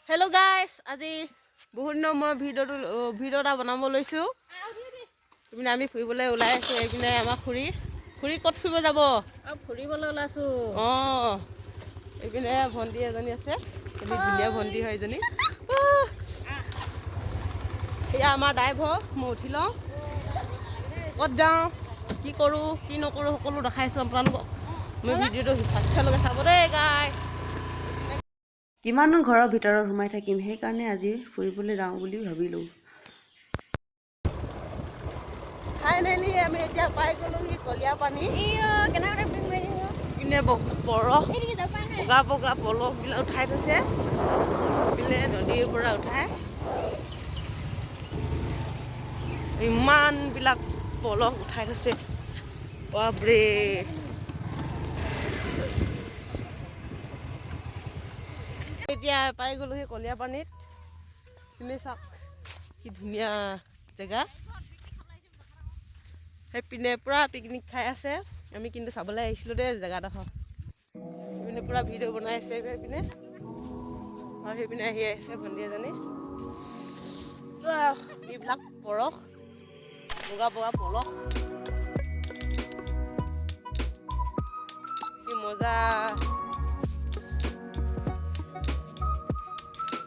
Hello' গাইছ, আজি বহুত দিনৰ মই ভিডিঅ' এটা বনাব লৈছোঁ। এইপিনে আমি ফুৰিবলৈ ওলাই আছোঁ। এইপিনে আমাৰ খুৰী। খুৰী, ক'ত ফুৰিব যাব? ফুৰিবলৈ ওলাইছোঁ। অঁ, এইপিনে ভণ্টি এজনী আছে। এজনী ধুনীয়া ভণ্টি হয় এজনী। এয়া আমাৰ ড্ৰাইভাৰ। মই উঠি লওঁ। ক'ত যাওঁ, কি কৰোঁ, কি নকৰোঁ, সকলো দেখাইছোঁ আপোনালোকক। মই ভিডিঅ'টো শেষলৈকে চাব দেই গাইছ। কিমাননো ঘৰৰ ভিতৰত সোমাই থাকিম, সেইকাৰণে আজি ফুৰিবলৈ যাওঁ বুলি ভাবিলোঁ। ফাইনেলি আমি এতিয়া পাই গ'লোহি কলীয়াপানী। পিনে বৰফ, বগা বগা পলসবিলাক উঠাই থৈছে। পিনে নদীৰ পৰা উঠাই ইমানবিলাক পলস উঠাই থৈছে, বাপৰে। এতিয়া পাই গ'লোহি কলীয়াপানীত। পিনে চাওক, কি ধুনীয়া জেগা। সেইপিনে পূৰা পিকনিক খাই আছে। আমি কিন্তু চাবলৈ আহিছিলোঁ দেই জেগাডোখৰ। সেইপিনে পূৰা ভিডিঅ' বনাই আছে সেইপিনে, আৰু সেইপিনে আহি আছে ভণ্টি এজনী। এইবিলাক পৰশ, বগা বগা পলস, কি মজা!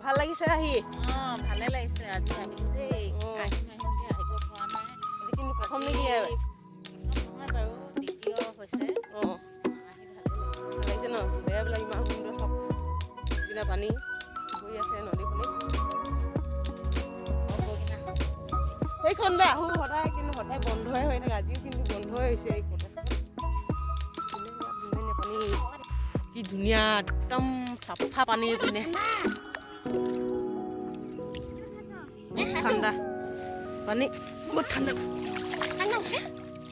ভাল লাগিছে আহি? অঁ, ভালে লাগিছে। আজি আহিলোঁ দেই। আহিম আহিমকৈ আহিব পৰা নাই। আজি কিন্তু প্ৰথম নেকি? নহয় বাৰু, দ্বিতীয় হৈছে। আহি ভালে ভাল লাগিছে ন? জেগাবিলাক ইমান সুন্দৰ। চব পিনে পানী বৈ আছে নদীখনিত। সেইখনলৈ আহোঁ সদায়, কিন্তু সদায় বন্ধই হৈ থাকে। আজিও কিন্তু বন্ধই হৈছে এই কলেজখন। ধুনীয়া পানী, কি ধুনীয়া, একদম চাফা পানী। এইপিনে ঠাণ্ডা পানী, বহুত ঠাণ্ডা।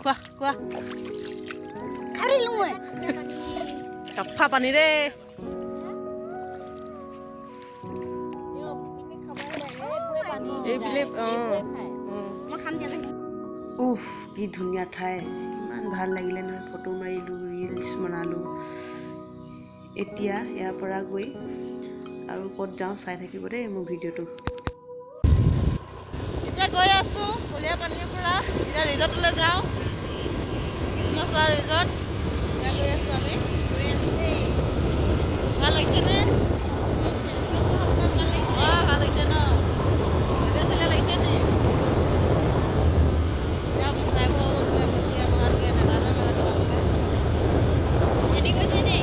খোৱা খোৱা, চাফা পানী দেই। এইপিনে অঁ। উফ, কি ধুনীয়া ঠাই! ইমান ভাল লাগিলে নহয়। ফটো মাৰিলোঁ, ৰিলচ বনালোঁ। এতিয়া ইয়াৰ পৰা গৈ আৰু ক'ত যাওঁ চাই থাকিব দেই মোৰ ভিডিঅ'টো। এতিয়া গৈ আছোঁ কলীয়াপানীৰ পৰা এতিয়া ৰিজৰ্টলৈ যাওঁ, কৃষ্ণচূড়া ৰিজৰ্ট। এতিয়া গৈ আছোঁ আমি। ভাল লাগিছেনে? অঁ, ভাল লাগিছে ন? চলিয়া লাগিছে নি? এতিয়া মোৰ ড্ৰাইভাৰ ভালকৈ নাজানে মানে চলাবলৈ। ৰেডি কৰিছে দেই।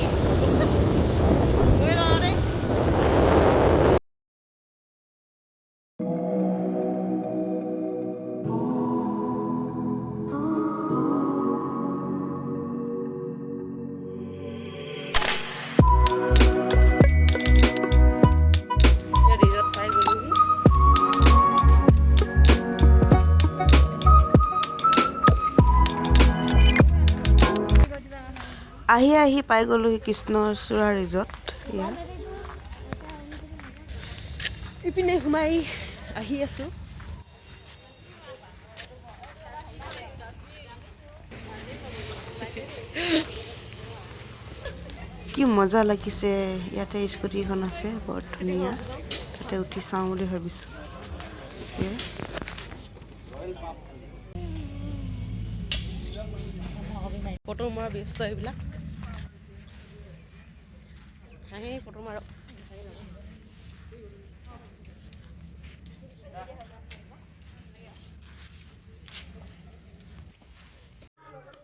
গৈ লওঁ দেই। এতিয়া ৰিজৰ্ট পাই গ'লোহি। আহি আহি পাই গ'লোহি কৃষ্ণচূড়া ৰিজৰ্ট। ইয়াত ইপিনে সোমাই আহি আছোঁ। কি মজা লাগিছে! ইয়াতে স্কুটিখন আছে, বৰ ধুনীয়া। তাতে উঠি চাওঁ বুলি ভাবিছোঁ। এয়া। ফটো মৰা ব্যস্ত এইবিলাক। হাঁহি ফটো মাৰক।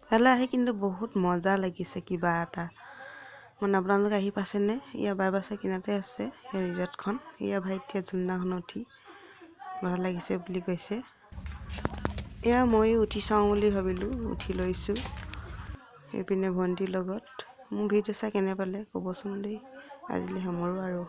ইয়ালৈ আহি কিন্তু বহুত মজা লাগিছে কিবা এটা। মানে আপোনালোকে আহি পাইছেনে? ইয়াৰ বাইপাছৰ কিনাৰতে আছে এই ৰিজৰ্টখন। এয়া ভাইটিয়ে ঝুলনাখন উঠি ভাল লাগিছে বুলি কৈছে। এয়া ময়ো উঠি চাওঁ বুলি ভাবিলোঁ, উঠি লৈছোঁ। এইপিনে ভণ্টিৰ লগত। মোৰ ভিডিঅ' চাই কেনে পালে ক'বচোন দেই। আজিলৈ সামৰোঁ আৰু।